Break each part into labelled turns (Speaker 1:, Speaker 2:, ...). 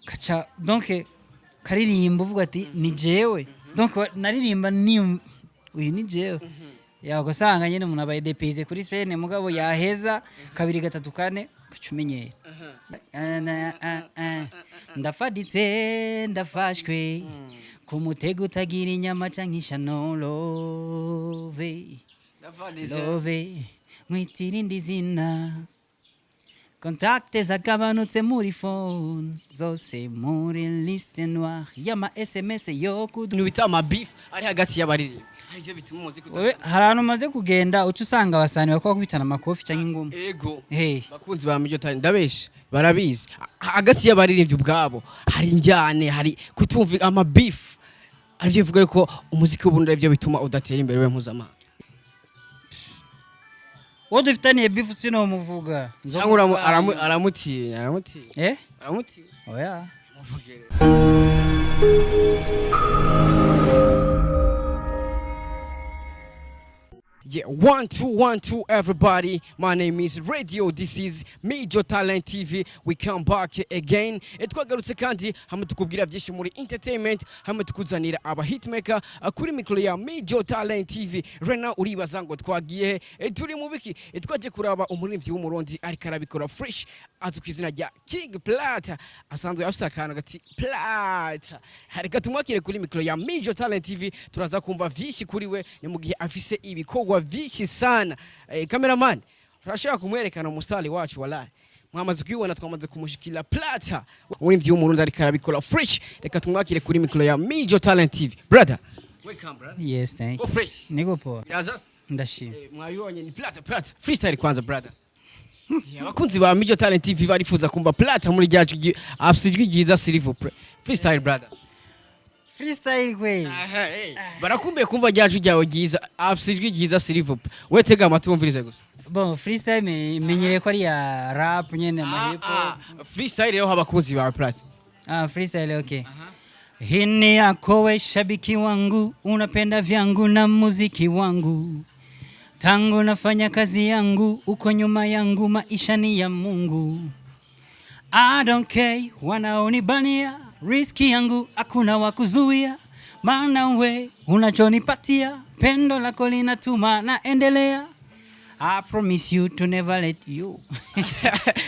Speaker 1: Kaca donc karirimba uvuga ati ni jewe. Donc naririmba ni uyu, ni jewe. Ya, ugasanga nyine umuntu abaye dépaysé kuri scène, mugabo yaheza kabiri, gatatu, kane, ugaca umenyera. Ndafaditse, ndafashwe ku mutego utagira inyama canke ishano. Love, love, mwitira indi zina. Contact zagabanutse muri phone zose, muri liste noire y'ama SMS yo kudu.
Speaker 2: Ibintu bita amabeef ari hagati y'abaririmbyi, hari ivyo bituma umuziki
Speaker 1: Wewe, hari ahantu umaze kugenda uca usanga abasani bakaba bakubitana amakofi canke ingumi?
Speaker 2: Ego.
Speaker 1: Hey.
Speaker 2: Bakunzi ba Mijo Talent, ndabesha? Barabizi. Hagati y'abaririmbyi ubwabo hari injyane, hari kutumva, amabeef. Arivyo bivuga yuko umuziki w'Uburundi arivyo bituma udatera imbere we mpuzamahanga.
Speaker 1: Uwo dufitaniye beef sinomuvuga.
Speaker 2: Cyangwa aramutinya, aramutinya?
Speaker 1: Eh?
Speaker 2: Aramutinya?
Speaker 1: Oya.
Speaker 2: Muvugere. Yeah, one, two, one, two, everybody. My name is Radio. This is Mijo Talent TV. We come back again. Twagarutse kandi hamwe tukubwira byinshi muri entertainment, hamwe tukuzanira aba hitmaker kuri mikoro ya Mijo Talent TV. Rena uribaza ngo twagiye he? Turi mu biki? Twaje kuraba umuririmbyi w'Umurundi ariko arabikora fresh, azwi ku izina rya King Plata. Asanzwe afise akantu gati Plata. Reka tumwakire kuri mikoro ya Mijo Talent TV, turaza kumva vyinshi kuri we, ni mu gihe afise ibikorwa vyinshi sana. Cameraman, urashaka kumwerekana umusitari wacu? Wallahi mwamaze kubibona, twamaze kumushikira. Plata, umuririmbyi w'Umurundi ariko arabikora fresh. Reka tumwakire kuri mikoro ya Mijo Talent TV. Brother, welcome, brother.
Speaker 1: Yes, thank
Speaker 2: Go
Speaker 1: you.
Speaker 2: fresh.
Speaker 1: Niko poa.
Speaker 2: Biraza?
Speaker 1: Ndashima.
Speaker 2: Mwabibonye, ni Plata. Plata, freestyle kwanza, brother. Abakunzi ba Mijo Talent TV barifuza kumva Plata muri rya jwi, afise ijwi ryiza. S'il vous plaît, freestyle, brother.
Speaker 1: Freestyle kweli?
Speaker 2: Aha, barakumbuye kumva rya jwi ryawe ryiza. Afise ijwi ryiza. S'il vous plaît, we tega amatwi wumvirize gusa.
Speaker 1: Bon, freestyle menyereye ko ari ya rap nyene, ama hip hop.
Speaker 2: Freestyle rero, abakunzi bawe, Plata.
Speaker 1: Ah, freestyle, okay. Hii ni yako we shabiki wangu, unapenda vyangu na muziki wangu. Tangu nafanya kazi yangu, uko nyuma yangu, maisha ni ya Mungu. I don't care wanaonibania, riski yangu hakuna wa kuzuia, maana we unachonipatia, pendo lako linatuma naendelea. I promise you to never let you.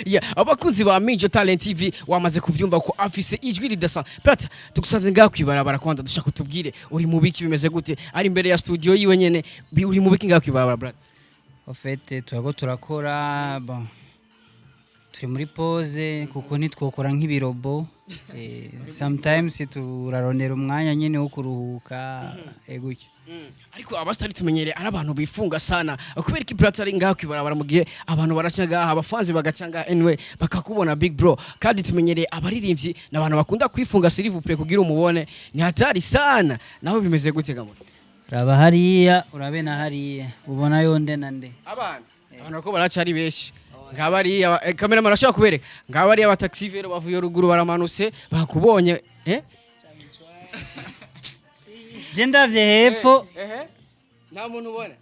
Speaker 2: Yeah, abakunzi ba Mijo Talent TV wamaze kuvyumva ko afise ijwi ridasanzwe. Plata, tugusanze ngaho kwibarabara. Kwanza dushaka kutubwire uri mu biki, bimeze gute? Ari imbere ya studio yiwe nyene. Uri mu biki ngaho kwibarabara, brother?
Speaker 1: En fait, turako turakora. Bon, turi muri pause kuko ntitwokora nk'ibirobo. Sometimes turarondera umwanya nyine wo kuruhuka, gutyo.
Speaker 2: Ariko abasitari tumenyereye ari abantu bifunga sana. Kubera iki Plata ari ngaho kwibarabara mu gihe abantu baraca ngaha, abafanzi bagaca ngaha, anyway bakakubona, big bro? Kandi tumenyereye abaririmbyi n'abantu bakunda kwifunga. S'il vous plaît, kugira umubone ni hatari sana. Naho bimeze gute gamwe?
Speaker 1: Raba hariya, urabe na hariya, ubona yo nde na nde?
Speaker 2: Abantu ko baraca ari benshi ngabariya. Cameraman arashobora kubereka ngabariya abataxi vélo bavuye ruguru baramanutse bakubonye, eh?
Speaker 1: Je ndavye hepfo.
Speaker 2: Ehe, nta muntu ubona?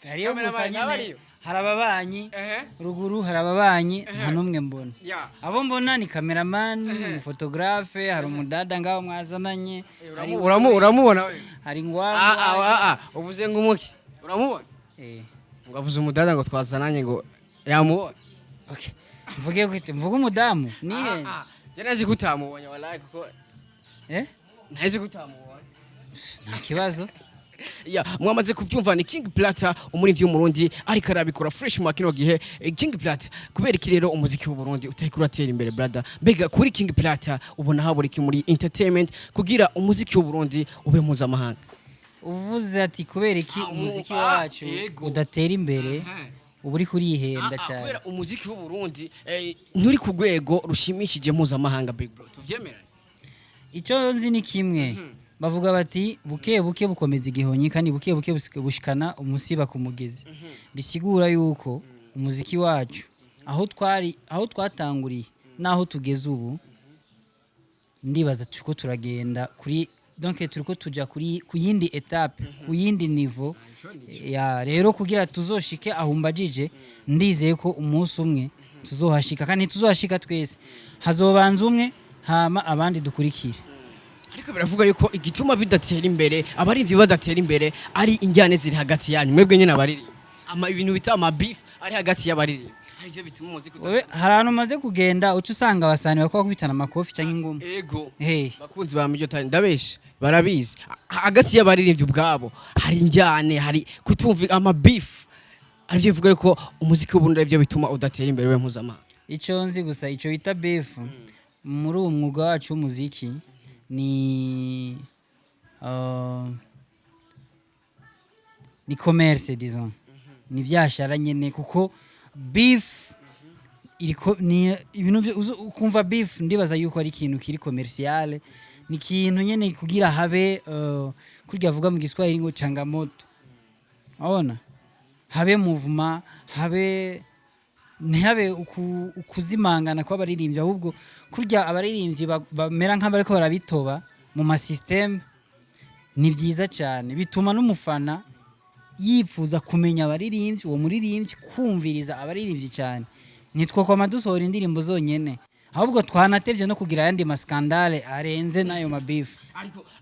Speaker 1: Hariyo gusa
Speaker 2: Cameraman,
Speaker 1: nyine
Speaker 2: n'abariyo?
Speaker 1: hari ababanyi.
Speaker 2: Ehe.
Speaker 1: Ruguru hari ababanyi, nta n'umwe mbona. Abo mbona ni cameraman, umuphotographe, hari umudada ngaho mwazananye, hari
Speaker 2: Uramubona we?
Speaker 1: hari
Speaker 2: Ah,
Speaker 1: ngwagwa.
Speaker 2: ah, ah, uvuze ngo umuki? Uramubona?
Speaker 1: Eh.
Speaker 2: Ngo avuze umudada ngo twazananye, ngo yamubona.
Speaker 1: Okay. Mvuge gute? Mvuge umudamu nihe?
Speaker 2: Ah, ah, je nazi ko utamubonye wallahi, kuko
Speaker 1: Eh.
Speaker 2: ntazi ko utamubonye.
Speaker 1: Nta kibazo.
Speaker 2: Ya, mwamaze kuvyumva, ni King Plata, umuririmbyi w'Umurundi ariko arabikora fresh mu kino gihe. King Plata, kubera iki rero umuziki w'u Burundi utariko uratera imbere, brother? Mbega kuri King Plata ubona habura iki muri entertainment kugira umuziki w'u Burundi ube mpuzamahanga?
Speaker 1: Uvuze ati kubera iki umuziki wacu
Speaker 2: yego.
Speaker 1: udatera imbere, uba uri kurihenda cyane.
Speaker 2: Kubera umuziki w'u Burundi nturi ku rwego rushimishije mpuzamahanga, big bro, tuvyemeranye?
Speaker 1: Icyo nzi ni kimwe, bavuga bati buke buke bukomeza igihonyi, kandi buke buke bushikana umusiba ku mugezi. Bisigura yuko umuziki wacu, aho twari, aho twatanguriye n'aho tugeze ubu, ndibaza turiko turagenda kuri, donc turiko tuja kuri ku yindi étape, ku yindi niveau ya. Rero kugira tuzoshike ahumbajije, ndizeye ko umunsi umwe tuzohashika, kandi ntituzohashika twese, hazobanza umwe. Hama abandi dukurikire.
Speaker 2: Ariko biravuga yuko igituma bidatera imbere, abaririmbyi badatera imbere, ari injyane ziri hagati yanyu mwebwe nyine abaririmbyi, ama ibintu bita ama beef ari hagati y'abaririmbyi, ari byo bituma umuziki
Speaker 1: Wewe hari ahantu umaze kugenda uca usanga abasani bakaba bakubitana amakofi cyangwa ingumi?
Speaker 2: Ego.
Speaker 1: Hey.
Speaker 2: Bakunzi ba Mijo Talent, ndabesha? Barabizi. Hagati y'abaririmbyi ubwabo hari injyane, hari kutumva, ama beef, arivyo bivuga yuko umuziki w'Uburundi arivyo bituma udatera imbere we mpuzamahanga.
Speaker 1: Icyo nzi gusa, icyo bita beef muri uwo mwuga wacu w'umuziki ni commerce, disons, ni vyashara nyene, kuko beef iriko ni ibintu ukumva beef, ndibaza yuko ari ikintu kiri commercial, ni ikintu nyene kugira habe kurya avuga mu Giswahili ngo changamoto, urabona, habe movement, habe ntihabe ukuzimangana kw'abaririmbyi, ahubwo kurya abaririmbyi bamera nk'abariko barabitoba mu ma système. Ni byiza cyane, bituma n'umufana yifuza kumenya abaririmbyi, uwo muririmbyi, kumviriza abaririmbyi cyane. Ntitwokwama dusohora indirimbo zonyene, ahubwo twanatevye no kugira ayandi ma scandale arenze n'ayo ma beef.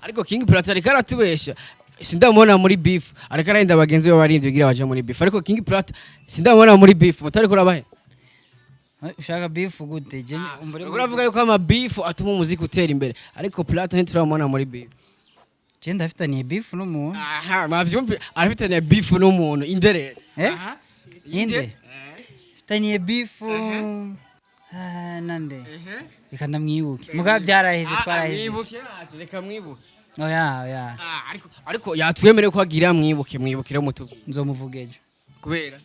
Speaker 2: Ariko King Plata ariko aratubesha, sindamubona muri beef. Ariko arahenda bagenzi be baririmbyi kugira baje muri beef, ariko King Plata sindamubona muri beef. Mutari kurabahe?
Speaker 1: Ushaka beef gute? Je
Speaker 2: Uriko uravuga yuko ama beef atuma umuziki utera imbere, ariko Plata ntituramubona muri beef.
Speaker 1: Je ndafitaniye beef n'umuntu.
Speaker 2: Aha mwavyumvi, arafitaniye beef n'umuntu inderere.
Speaker 1: Eh?
Speaker 2: Aha.
Speaker 1: Inde? Mfitaniye beef, ah, nande? Reka ndamwibuke, mugabo byaraheze, twaraheze.
Speaker 2: Mwibuke ntacyo, reka mwibuke.
Speaker 1: Oya, oya.
Speaker 2: Ah, ariko yatwemereye ko agira mwibuke, mwibukire mutubwire.
Speaker 1: Nzomuvuga ejo.
Speaker 2: Kubera?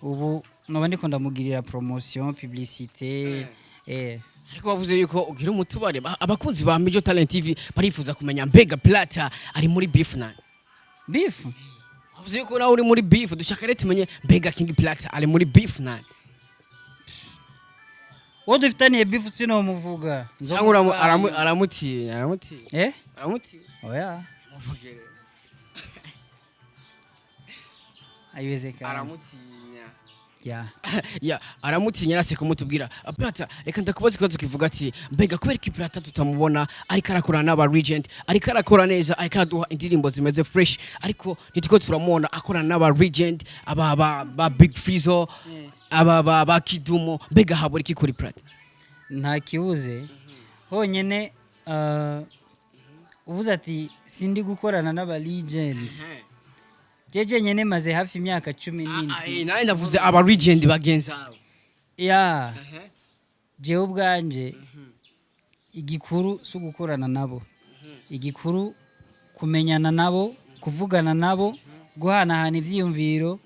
Speaker 1: Ubu noba ndiko ndamugirira promotion, publicité, eh.
Speaker 2: Ariko wavuze yuko ugira umutubare. Abakunzi ba Mijo Talent TV barifuza kumenya, mbega Plata ari muri beef nani?
Speaker 1: Beef?
Speaker 2: Wavuze yuko nawe uri muri beef. Dushaka rero tumenye, mbega King Plata ari muri beef nani?
Speaker 1: Uwo dufitaniye beef sinomuvuga.
Speaker 2: Cyangwa aramutinya, aramutinya?
Speaker 1: Eh?
Speaker 2: Aramutinya?
Speaker 1: Oya.
Speaker 2: Muvugere.
Speaker 1: Haiwezekani.
Speaker 2: Aramutinya.
Speaker 1: Ya.
Speaker 2: Ya, aramutinya, arase kumutubwira. Plata, reka ndakubaza ikibazo kivuga ati mbega kubera ko Plata tutamubona ariko arakora n'aba legend, ariko arakora neza, ariko araduha indirimbo zimeze fresh, ariko ntituko turamubona akorana n'aba legend, aba ba Big Fizzo, aba ba Kidumo? Mbega habura iki kuri Plata?
Speaker 1: Nta kibuze honyine. Uvuze ati sindi gukorana n'aba legend, jeje nyene maze hafi imyaka 17.
Speaker 2: Nawe ndavuze aba legend bagenzi abo.
Speaker 1: Ya, jewe ubwanje igikuru si ugukorana nabo, igikuru kumenyana nabo, kuvugana nabo, guhanahana ivyiyumviro.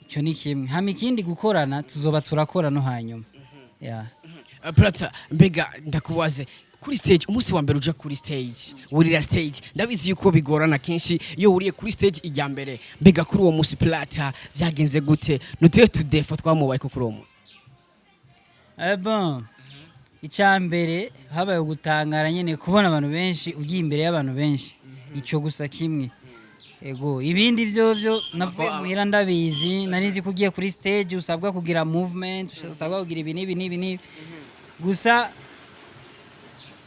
Speaker 1: Icyo ni kimwe. Hama ikindi gukorana tuzoba turakora no hanyuma, ya.
Speaker 2: Plata, mbega ndakubaze, kuri stage, umunsi wa mbere uja kuri stage, wurira stage, ndabizi yuko bigorana kenshi iyo wuriye kuri stage ijya mbere. Mbega kuri uwo munsi Plata vyagenze gute? Nutuye tudefa twamubaye ko kuri uwo munsi?
Speaker 1: Bon, icya mbere habaye ugutangara nyine kubona abantu benshi, ugiye imbere y'abantu benshi. Icyo gusa kimwe. Ego, ibindi byo byo navuye muhira ndabizi, nari nzi ko ugiye kuri stage usabwa kugira movement, usabwa kugira ibi n'ibi n'ibi n'ibi. Gusa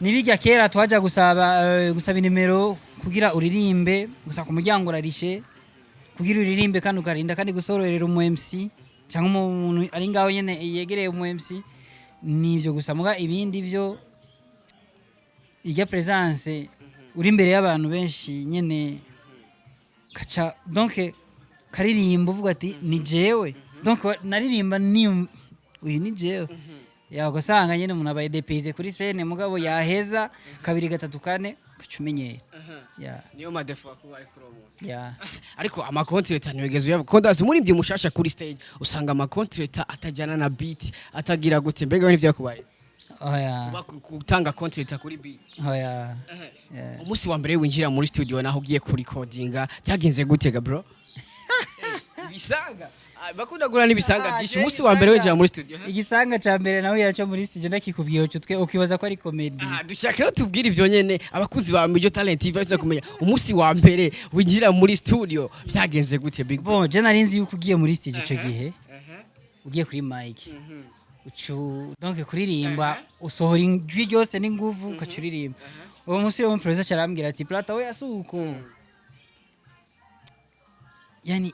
Speaker 1: nibijya kera twaja gusaba inimero kugira uririmbe, gusa ku muryango urarishe kugira uririmbe, kandi ukarinda kandi gusororera umu MC cyangwa umuntu ari ngaho nyene yegereye umu MC. Nivyo gusa, muga ibindi byo irya presence uri imbere y'abantu benshi nyene, kaca donc karirimba uvuga ati ni jewe. Donc naririmba ni uyu ni jewe ya, ugasanga nyene umuntu abaye dépaysé kuri scène, mugabo yaheza kabiri, gatatu, kane, ugaca umenyera, ya.
Speaker 2: Niyo ma défauts akubaye kuri uwo munsi?
Speaker 1: Ya.
Speaker 2: Ariko ama contretemps ntiwigeze uyavuga ko ndazi umuririmbyi mushasha kuri stage usanga ama contretemps atajyana na beat, atagira gute. Mbega we ntivyakubaye?
Speaker 1: Oya.
Speaker 2: Kuba gutanga contretemps kuri beat?
Speaker 1: Oya. Yeah.
Speaker 2: Umunsi wa mbere winjira muri studio naho ugiye kurikodinga byagenze gute ga bro? Ibisanga. Ah, bakunda gura n'ibisanga byinshi. Umunsi wa mbere winjira muri studio?
Speaker 1: Igisanga ca mbere nawe yaco muri studio, ndakikubwiye uco twe ukibaza ko ari comedy.
Speaker 2: Ah, dushaka rero tubwire ivyo nyene abakuzi ba Mijo Talent TV baza kumenya, umunsi wa mbere winjira muri studio byagenze gute, big bro?
Speaker 1: Bon, je nari nzi yuko ugiye muri studio ico gihe ugiye kuri mic. Ucu donc kuririmba usohora ijwi ryose n'inguvu, ukaca uririmba. Uwo munsi rero umuproducer arambwira ati: "Plata, we asuko yani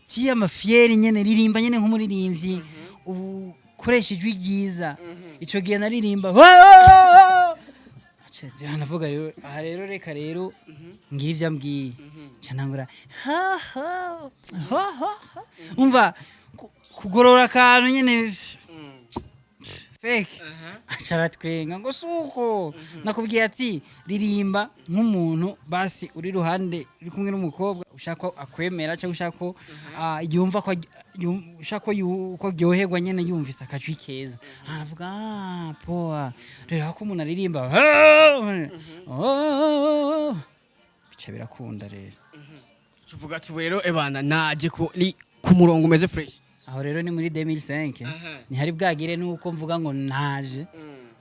Speaker 1: tiya amafiyeri nyene, ririmba nyene nk'umuririmbyi, ubu koresha ijwi ryiza." Ico gihe naririmba. Navuga rero aha rero, reka rero ngira ivyo ambwiye, nca ntangura ha ha ha ha ha. Umva kugorora akantu nyene fake, aca aratwenga ngo: "Suko nakubwiye ati ririmba nk'umuntu basi uri ruhande, uri kumwe n'umukobwa ushaka ko akwemera, cyangwa ushaka ko yumva ko ushaka ko ko aryoherwa nyene yumvise akajwi keza." Aravuga: "Ah, poa." Rero ko umuntu aririmba, oh, bica birakunda rero.
Speaker 2: Tuvuga ati ubu rero ebana naje ku ni ku murongo umeze fresh.
Speaker 1: Aho rero ni muri 2005. Ntihari bwagire nuko mvuga ngo naje,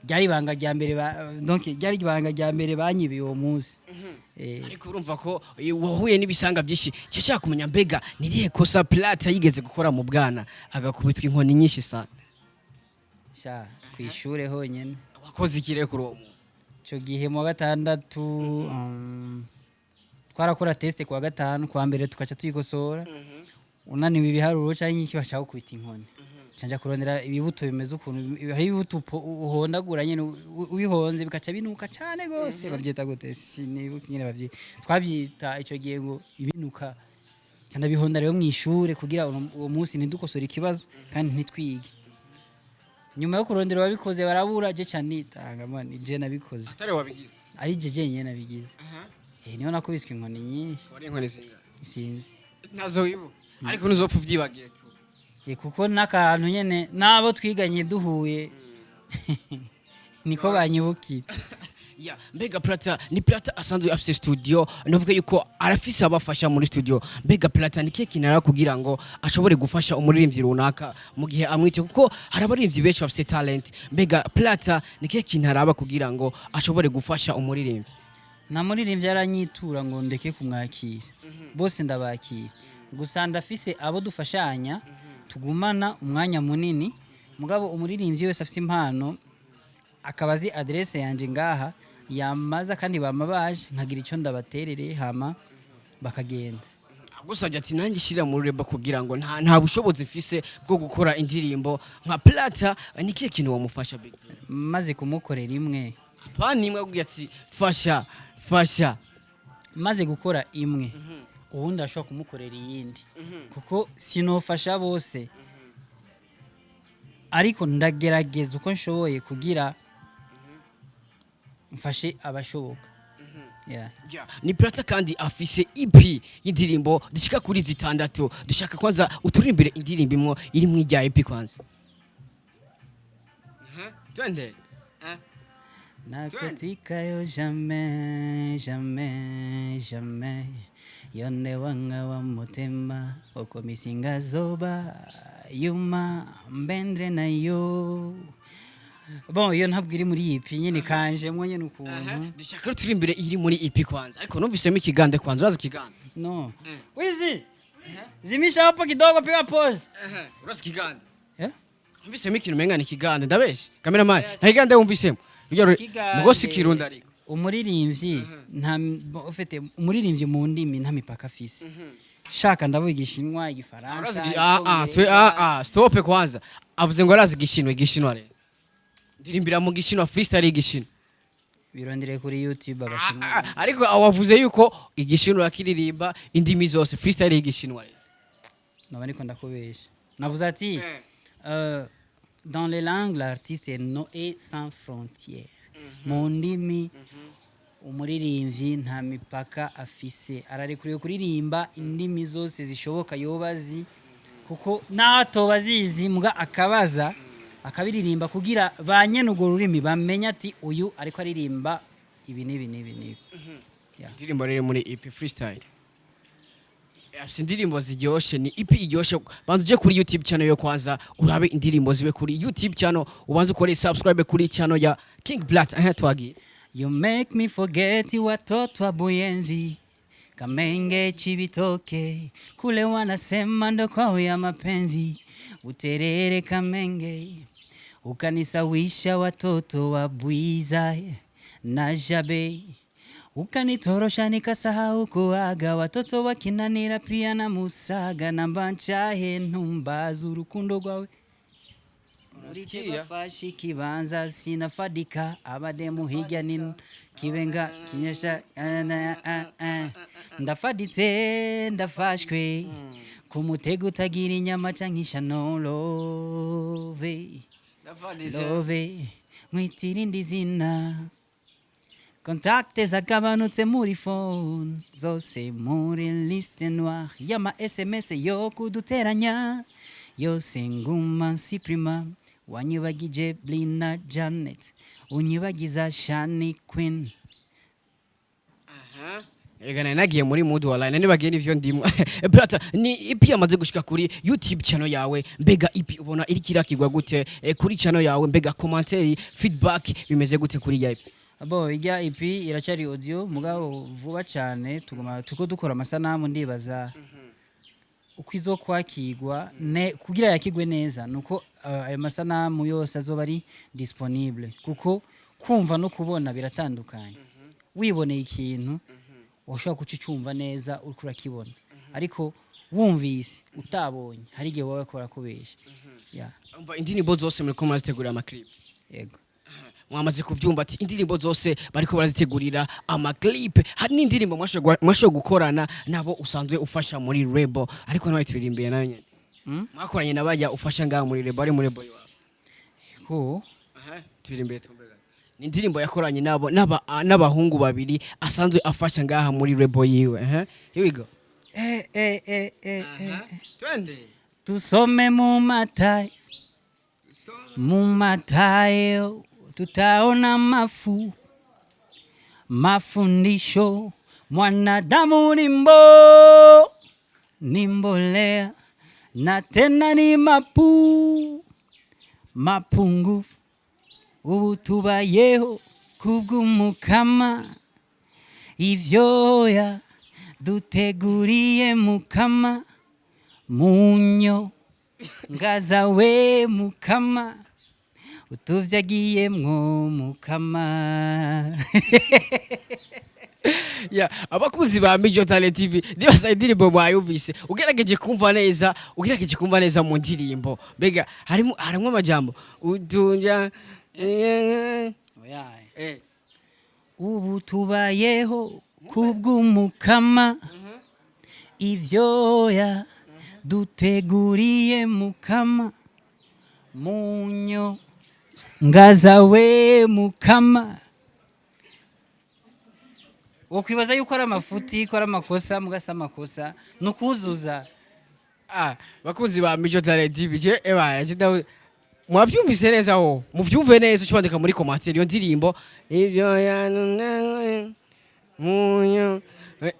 Speaker 1: ryari ibanga rya mbere donc ryari ibanga rya mbere banyibiye uwo munsi.
Speaker 2: Ariko urumva ko wahuye n'ibisanga byinshi. Nshaka kumenya, mbega ni irihe kosa Plata yigeze gukora mu bwana agakubitwa inkoni nyinshi sana?
Speaker 1: Sha, ku ishure honyene.
Speaker 2: Wakoze ikire kuri uwo muntu?
Speaker 1: Ico gihe mu wa gatandatu, twarakora test ku wa gatanu, ku wa mbere tukaca tuyikosora. Unaniwe ibiharuro canke iki, bashaka gukubita inkoni. Canja kurondera ibibuto bimeze ukuntu, hari ibibuto uhondagura nyene, ubihonze bikaca binuka cane gose. Bavyita gute? Sinibuka ingene bavyita. Twavyita ico gihe ngo ibinuka. Ca ndabihonda rero mw'ishure kugira uwo munsi ntidukosore ikibazo kandi ntitwige. Nyuma yo kurondera uwabikoze barabura, je ca nitanga man, je nabikoze.
Speaker 2: Atari wabigize?
Speaker 1: Ari je jenyene nabigize. Niho nakubiswe inkoni nyinshi.
Speaker 2: Wari inkoni zingahe?
Speaker 1: Sinzi.
Speaker 2: Ntazo wibuka, ariko ntuzopfa uvyibagiye tu.
Speaker 1: Kuko n'akantu nyene n'abo twiganye duhuye niko banyibukira.
Speaker 2: Ya, mbega Plata, ni Plata asanzwe afise studio, navuga yuko arafise abafasha muri studio. Mbega Plata ni kihe kintu ara kugira ngo ashobore gufasha umuririmbyi runaka mu gihe amwice? Kuko hari abaririmbyi benshi bafise talent. Mbega Plata ni kihe kintu araba kugira ngo ashobore gufasha umuririmbyi?
Speaker 1: Nta muririmbyi aranyitura ngo ndeke kumwakira, bose ndabakira. Gusa ndafise abo dufashanya tugumana umwanya munini. Mugabo umuririmbyi wese afise impano akaba azi adresse yanje ngaha, yamaza kandi bama baje nkagira icyo ndabaterere, hama bakagenda.
Speaker 2: Agusabye ati nanjye shyira muri label kugira ngo nta bushobozi mfise bwo gukora indirimbo nka Plata, ni kihe kintu wamufasha, big?
Speaker 1: Maze kumukorera imwe.
Speaker 2: Apana imwe, akubwiye ati fasha, fasha.
Speaker 1: Maze gukora imwe, uwundi ashobora kumukorera iyindi, kuko sinofasha bose, ariko ndagerageza uko nshoboye kugira mfashe abashoboka. Yeah.
Speaker 2: Yeah. Ni Plata kandi afise EP y'indirimbo zishika kuri zitandatu. Dushaka kwanza uturimbire indirimbo imwe iri mu ijya EP kwanza. Twende.
Speaker 1: Nakotika yo jamais, jamais, jamais, yo nde wanga wa motema, okomisinga zoba yuma mbendre na yo. Bon, iyo ntabwo iri muri EP nyine, kanjemwo nyine ukuntu.
Speaker 2: Dushaka turimbire iri muri EP kwanza, ariko numvisemo ikigande kwanza. Urazi ikigande?
Speaker 1: No. Wizi zimisha hapo kidogo, piga pause.
Speaker 2: Urazi ikigande?
Speaker 1: Yeah?
Speaker 2: Numvisemo ikintu umenga ni ikigande. Ndabeshe, cameraman? Nta kigande wumvisemo?
Speaker 1: Ikigande.
Speaker 2: Mugo si kirundi ariko.
Speaker 1: Umuririmbyi nta ufite, umuririmbyi mu ndimi nta mipaka afise. Shaka ndavuga Igishinwa, Igifaransa,
Speaker 2: Urazi ah ah twe
Speaker 1: Icongereza.
Speaker 2: Ah ah, stop kwanza. Avuze ngo arazi igishinwa. Igishinwa rero, ndirimbira mu gishinwa, freestyle igishinwa.
Speaker 1: Birondere kuri YouTube, Abashinwa.
Speaker 2: Ah, ah, ariko wavuze yuko igishinwa akiririmba indimi zose, freestyle y'igishinwa rero.
Speaker 1: Naba ariko ndakubesha. Navuze ati dans les langues, l'artiste est, no, est sans frontières. Mu ndimi umuririmbyi nta mipaka afise, ararekuriwe kuririmba indimi zose zishoboka yoba azi, kuko n'atoba azizi muga akabaza akabiririmba kugira ba nyene urwo rurimi bamenye ati uyu ariko aririmba ibi n'ibi n'ibi n'ibi. Yeah.
Speaker 2: Indirimbo rero muri EP, freestyle. Afise indirimbo ziryoshe, ni EP iryoshe. Banza uje kuri YouTube channel yo kwanza urabe indirimbo zibe kuri YouTube channel, ubanze ukore subscribe kuri channel ya King Plata. Twagiye.
Speaker 1: You make me forget watoto wa Buyenzi, Kamenge, Chibitoke, kule wanasema ndo kwao ya mapenzi, Buterere, Kamenge. Ukanisawisha watoto wa Bwiza na Jabe, ukanitorosha nikasahau kuaga watoto wakinanira pia na Musaga, namba ncahe ntumbaza urukundo rwawe.
Speaker 2: Unasikia?
Speaker 1: Bafashe ikibanza sinafadika, abademu hirya nino kibenga kinyesha, ndafaditse, ndafashwe ku mutego utagira inyama canke ishano. Love, love, mwitira indi zina. Contacts zagabanutse muri phone zose, muri liste noire y'ama SMS yo kuduteranya yose nguma nsupprima. Wanyibagije Blina Janet, unyibagiza Shani Queen.
Speaker 2: Ega nari nagiye muri mood, wallahi nari bagiye n'ivyo ndimo. Brother, ni EP yamaze gushika kuri YouTube channel yawe. Mbega EP ubona iriko irakigwa gute kuri channel yawe? Mbega commentaire, feedback bimeze gute kuri ya EP?
Speaker 1: Bo ijya EP iracari audio, mugabo vuba cyane tuguma tuko dukora amasanamu. Ndibaza uko izo kwakirwa ne kugira yakigwe neza nuko ayo masanamu yose azoba ari disponible, kuko kumva no kubona biratandukanye. Wiboneye ikintu washobora kucicumva neza uriko urakibona, ariko wumvise utabonye hari igihe wowe ko barakubesha. Yeah.
Speaker 2: Umva, indirimbo zose muriko murazitegurira amaclip?
Speaker 1: Yego.
Speaker 2: Mwamaze kuvyumva ati indirimbo zose bariko barazitegurira amaclip. Hari n'indirimbo mwashoboye gukorana nabo usanzwe ufasha muri label, ariko nawe turirimbiye nayo nyene. Mwakoranye na bajya ufasha ngaha muri label, ari muri label iwawe.
Speaker 1: Ko
Speaker 2: Aha, turirimbiye tumve. Ni indirimbo yakoranye nabo n'abahungu babiri asanzwe afasha ngaha muri label yiwe. Aha, here we go.
Speaker 1: Eh, eh, eh, eh, eh.
Speaker 2: Twende.
Speaker 1: Tusome mu Matayo, mu Matayo tutaona mafundisho. Mwanadamu ni mbolea na tena ni mapungufu. Ubu tubayeho kubw'Umukama, ivyoya duteguriye Mukama, munyo ngaza we Mukama utuvyagiyemwo Mukama.
Speaker 2: Ya, abakunzi ba Mijo Talent TV, ndibaza indirimbo mwayumvise. Ugerageje kumva neza, ugerageje kumva neza mu ndirimbo, mbega harimo amajambo utunja?
Speaker 1: Oya. Ubu tubayeho kubw'Umukama, ivyoya duteguriye Mukama, munyo ngaza we Mukama. Wokwibaza yuko ari amafuti, ko ari amakosa, mugasa amakosa ni ukuzuza.
Speaker 2: Ah, bakunzi ba Mijo Talent TV, je ebana je ndawe mwavyumvise neza, ho muvyumve neza, ucibandika muri commentaire iyo ndirimbo ibyo ya munyo.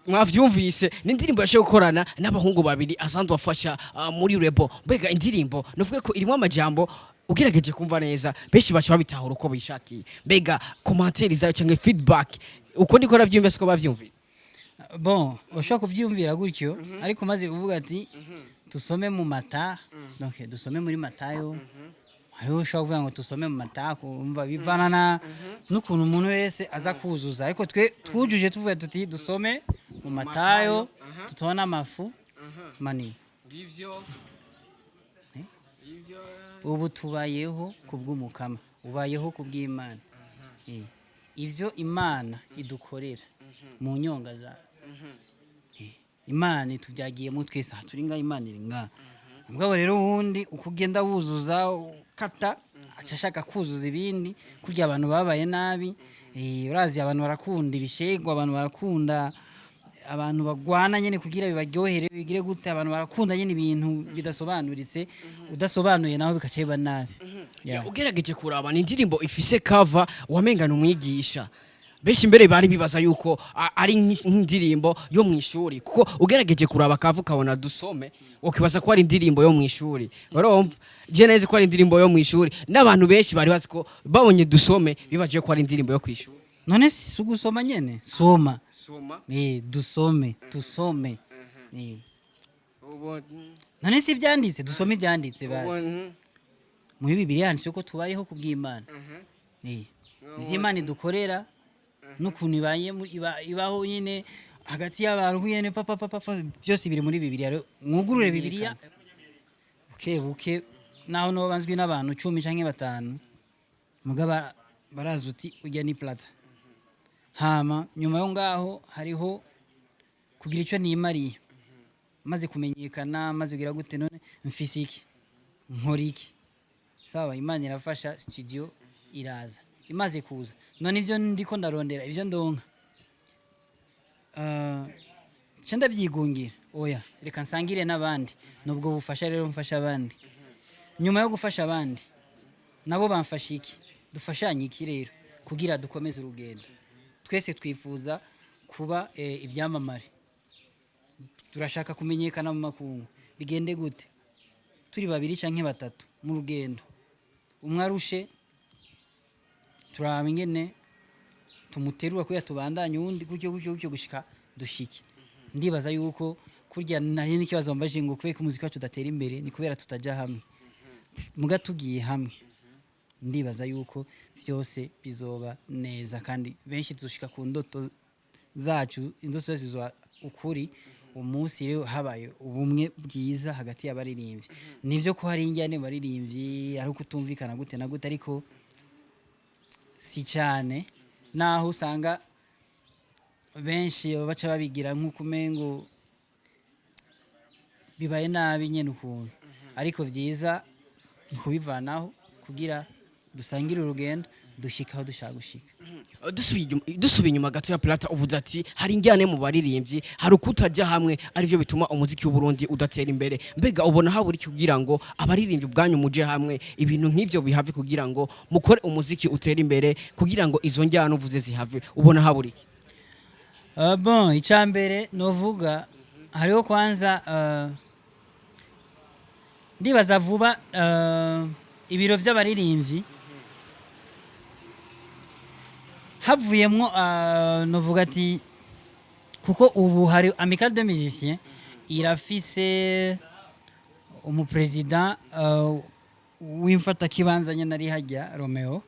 Speaker 2: Mwavyumvise, ni indirimbo yashoboye gukorana n'abahungu babiri asanzwe afasha muri label. Mbega indirimbo novuga ko irimo amajambo, ugerageje kumva neza benshi baca babitahura uko bishakiye. Mbega commentaire zayo cyangwa feedback, uko ndiko navyumva siko bavyumvira?
Speaker 1: Bon, ushobora kubyumvira gutyo, ariko umaze kuvuga ati tusome mu mata, donc dusome muri Matayo, hariho ushobora kuvuga ngo tusome mu mata, kumva bivana na n'ukuntu umuntu wese aza kuzuza. Ariko twe twujuje tuvuga tuti dusome mu Matayo tutubona amafu manini.
Speaker 2: Ngivyo.
Speaker 1: Eh? Ubu tubayeho kubw'Umukama, ubayeho kubw'Imana. Ivyo Imana idukorera mu nyonga zawe. Imana ituvyagiyemo twese, aha turi ngaha Imana iri ngaha. Mugabo rero uwundi uko ugenda wuzuza ukata, aca ashaka kuzuza ibindi kurya abantu babaye nabi. Urazi abantu barakunda ibishegwa, abantu barakunda abantu bagwana nyene kugira bibaryohere, bigire gute, abantu barakunda nyene ibintu bidasobanuritse, udasobanuye naho bikaca biba nabi. Yeah.
Speaker 2: Ugerageje kuraba, ni indirimbo ifise cover wamengana umwigisha. Benshi mbere bari bibaza yuko ari nk'indirimbo yo mu ishuri, kuko ugerageje kuraba cover ukabona dusome, ukibaza ko ari indirimbo yo mu ishuri. Urumva je neza ko ari indirimbo yo mu ishuri, n'abantu benshi bari bazi ko babonye dusome bibaje ko ari indirimbo yo ku ishuri.
Speaker 1: None si ugusoma nyene, soma.
Speaker 2: Soma.
Speaker 1: Dusome, tusome. None si ibyanditse, dusome ibyanditse basi. Muri Bibiliya handitse ko tubayeho ku bw'Imana. Ivyo Imana idukorera n'ukuntu ibaye ibaho nyine hagati y'abantu nyene, papa papa papa, byose biri muri Bibiliya. Rero mwugurure Bibiliya buke buke, naho noba nzwi n'abantu 10 canke 5, mugaba barazi uti ujya ni Plata. Hama nyuma yo ngaho hariho kugira icyo nimariye, maze kumenyekana, maze kugira gute, none mfise iki, nkora iki? Sawa, Imana irafasha, studio iraza. Imaze kuza, none ivyo ndiko ndarondera, ivyo ndonka, nca ndabyigungira? Oya, reka nsangire n'abandi. Nubwo bufasha rero mfasha abandi. Nyuma yo gufasha abandi, nabo bamfasha iki? Dufashanye iki rero kugira dukomeze urugendo? Twese twifuza kuba ibyamamare, turashaka kumenyekana mu makungu. Bigende gute? Turi babiri canke batatu mu rugendo, umwe arushe, turaba ingene tumuterura kuya tubandanye, uwundi gutyo gutyo gutyo gushika dushike. Ndibaza yuko kurya nari n'ikibazo wambajije ngo kubera ko umuziki wacu udatera imbere, ni kubera tutaja hamwe. Muga tugiye hamwe, ndibaza yuko vyose bizoba neza, kandi benshi tuzoshika ku ndoto zacu, indoto zacu zizoba ukuri umunsi rero habaye ubumwe bwiza hagati y'abaririmbyi. Nivyo ko hari injyane mu baririmbyi, ari ukutumvikana gute na gute, ariko si cyane, naho usanga benshi baca babigira nk'uko umengo bibaye nabi nyene ukuntu, ariko vyiza ni kubivanaho kugira dusangire urugendo, dushike aho dushaka gushika.
Speaker 2: Dusubiye inyuma gato ya Plata, uvuze ati hari injyane mu baririmbyi, hari ukutajya hamwe, arivyo bituma umuziki w'u Burundi udatera imbere. Mbega ubona habura iki kugira ngo abaririmbyi ubwanyu muje hamwe, ibintu nk'ivyo bihave, kugira ngo mukore umuziki utere imbere, kugira ngo izo njyane uvuze zihave? Ubona habura iki?
Speaker 1: Bon, icambere novuga, hariho kwanza, ndibaza vuba ibiro vy'abaririmbyi havuyemwo, novuga ati kuko ubu hari Amicale de Musiciens, irafise umupresident w'imfatakibanza nyene ari hajya Romeo.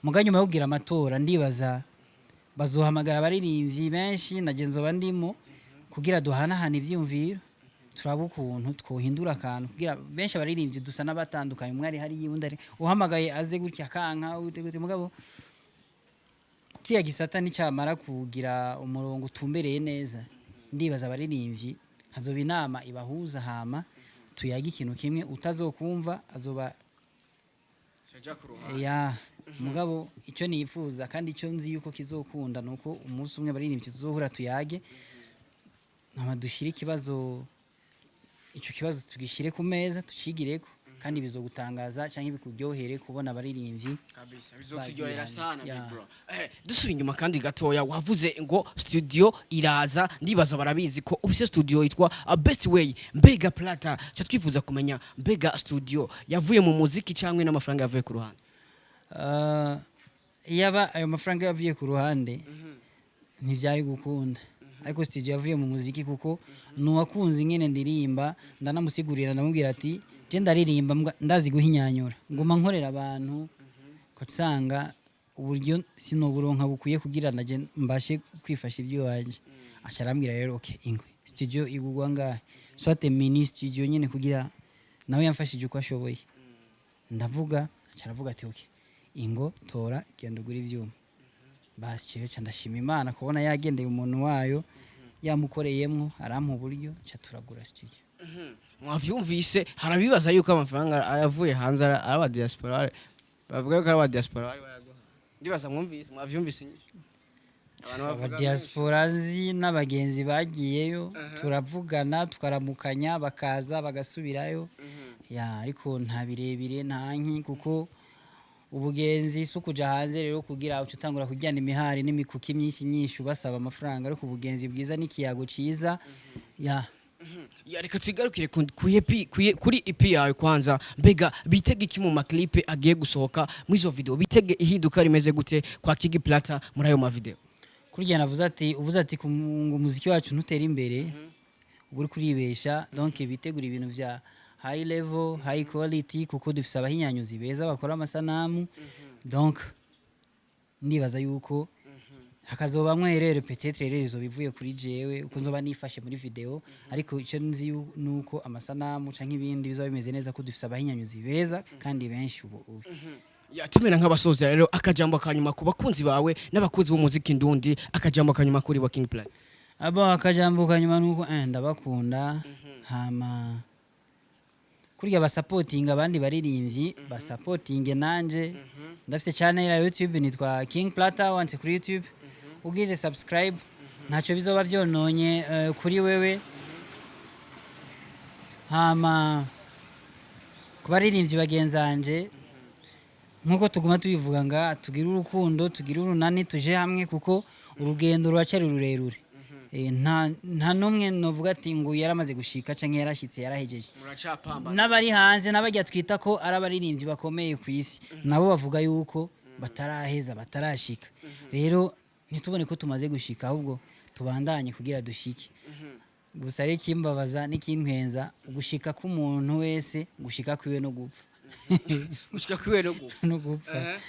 Speaker 1: Muga nyuma yo kugira amatora, ndibaza bazohamagara abaririmbyi benshi, na nzoba ndimo, kugira duhanahane ivyiyumviro, turabe ukuntu twohindura akantu, kugira benshi abaririmbyi dusa n'abatandukanye, umwe ari hariya, undi ari uhamagaye aze gutya kanka gute gute. Mugabo kiya gisata nicamara kugira umurongo utumbereye neza, ndibaza abaririmbyi hazoba inama ibahuza, hama tuyage ikintu kimwe, utazokumva azoba ya. Mugabo icyo nifuza kandi icyo nzi yuko kizokunda nuko umunsi umwe abaririmbyi tuzohura, tuyage, hama dushire ikibazo, ico kibazo tugishyire ku meza, tucigireko, kandi bizogutangaza cyangwa bikuryohere kubona abaririmbyi
Speaker 2: Kabisa, bizoturyohera sana.
Speaker 1: Yeah.
Speaker 2: Big bro, dusubiye inyuma kandi gatoya, wavuze ngo studio iraza. Ndibaza barabizi ko ufise studio yitwa Best Way. Mbega Plata, cha twifuza kumenya, mbega studio yavuye mu muziki cyangwa n'amafaranga yavuye ku ruhande?
Speaker 1: Yaba ayo mafaranga yavuye ku ruhande, ntibyari gukunda, ariko studio yavuye mu muziki, kuko nuwakunze ingene ndirimba. Ndanamusigurira, ndamubwira ati je ndaririmba ndazi guhinyanyura, nguma nkorera abantu, usanga uburyo sinoburonka bukwiye kugira naje mbashe kwifasha iby'iwanje. Aca arambwira rero: "Okay, ingwe studio igugwa ngahe?" Soit mini studio nyene, kugira nawe yamfashije uko ashoboye. Ndavuga, aca aravuga ati: "Okay, ingo tora, genda ugura ivyuma." Basi rero ca ndashima Imana kubona yagendeye umuntu wayo, yamukoreyemwo, arampa uburyo, ca turagura studio.
Speaker 2: Mwavyumvise, harabibaza yuko amafaranga ayavuye hanze ari aba diaspora, bavuga yuko ari aba diaspora bari bayaguha. Ndibaza mwumvise, mwavyumvise nyinshi. Abantu bavuga
Speaker 1: Aba diaspora nzi n'abagenzi bagiyeyo, turavugana, tukaramukanya, bakaza bagasubirayo ya, ariko nta birebire, nta nki, kuko ubugenzi si ukuja hanze rero kugira uce utangura kujyana imihari n'imikuki myinshi myinshi ubasaba amafaranga, ariko ubugenzi bwiza n'ikiyago ciza ya.
Speaker 2: Ya, reka tugarukire kuri EP yawe kwanza. Mbega bitege iki mu maklipe agiye gusohoka muri izo video? Bitege ihinduka rimeze gute kwa Kigi Plata muri ayo mavideo?
Speaker 1: Kurya navuze ati, uvuze ati ngo umuziki wacu ntutera imbere, uba uri kuribesha. Donc bitegura ibintu vya High level, high quality, kuko dufise abahinyanyuzi beza bakora amasanamu. Donc ndibaza yuko hakazobamwo erreur, peut-être erreur izoba ivuye kuri jewe uko nzoba nifashe muri video, ariko icyo nzi nuko amasanamu canke ibindi bizoba bimeze neza, ko dufise abahinyanyuzi beza kandi benshi ubu.
Speaker 2: Yatumira nk'abasoza rero, akajambo kanyuma ku bakunzi bawe n'abakunzi b'umuziki ndundi, akajambo kanyuma kuri wa King Plata.
Speaker 1: Abo akajambo kanyuma nuko ndabakunda. Hama kurya basapotinga abandi baririmbyi, basapotinge nanje. Ndafise channel ya YouTube, nitwa King Plata. Wanditse kuri YouTube, ugize subscribe, ntacyo bizoba vyononye kuri wewe. Hama ku baririmbyi bagenzanje, nkuko tuguma tubivuga nga tugire urukundo, tugire urunani, tuje hamwe, kuko urugendo ruracari rurerure. Nta n'umwe novuga ati ngo yaramaze gushika canke yarashitse, yarahejeje.
Speaker 2: Muracapamba.
Speaker 1: N'abari hanze, n'abajya twita ko ari abaririmbyi bakomeye ku isi, nabo bavuga yuko bataraheza, batarashika. Rero ntitubone ko tumaze gushika, ahubwo tubandanye kugira dushike. Gusa rero ikimbabaza n'ikintwenza, gushika k'umuntu wese, gushika kwiwe no gupfa.
Speaker 2: Gushika kwiwe no gupfa.
Speaker 1: No gupfa.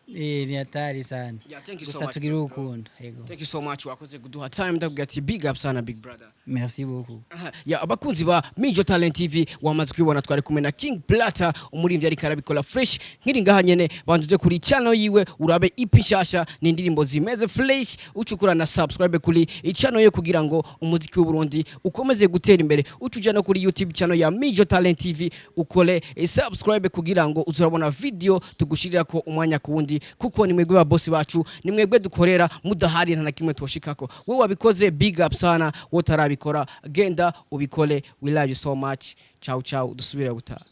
Speaker 1: Ni hatari sana.
Speaker 2: Yeah, thank you so
Speaker 1: Gusa
Speaker 2: much,
Speaker 1: tugire
Speaker 2: bro.
Speaker 1: urukundo, yego.
Speaker 2: Thank you so much, wakoze kuduha time. Ndakubwira ati big up sana, big brother.
Speaker 1: Merci beaucoup.
Speaker 2: Aha, ya abakunzi ba Mijo Talent TV, wamaze kubibona, twari kumwe na King Plata, umuririmbyi ariko arabikora fresh. Nkiri ngaha nyene, banzuze kuri channel yiwe urabe EP nshasha n'indirimbo zimeze fresh, ucukura na subscribe kuri channel ye kugira ngo umuziki w'u Burundi ukomeze gutera imbere. Ucuja no kuri YouTube channel ya Mijo Talent TV, ukore subscribe kugira ngo uzurabona video tugushirira ko umwanya ku wundi, kuko ni mwebwe ba boss bacu, ni mwebwe dukorera. Mudahari nta na kimwe twoshikako. Wewe wabikoze, big up sana. Wowe utarabikora, genda ubikore. We love you so much. Ciao ciao, dusubire gutaha.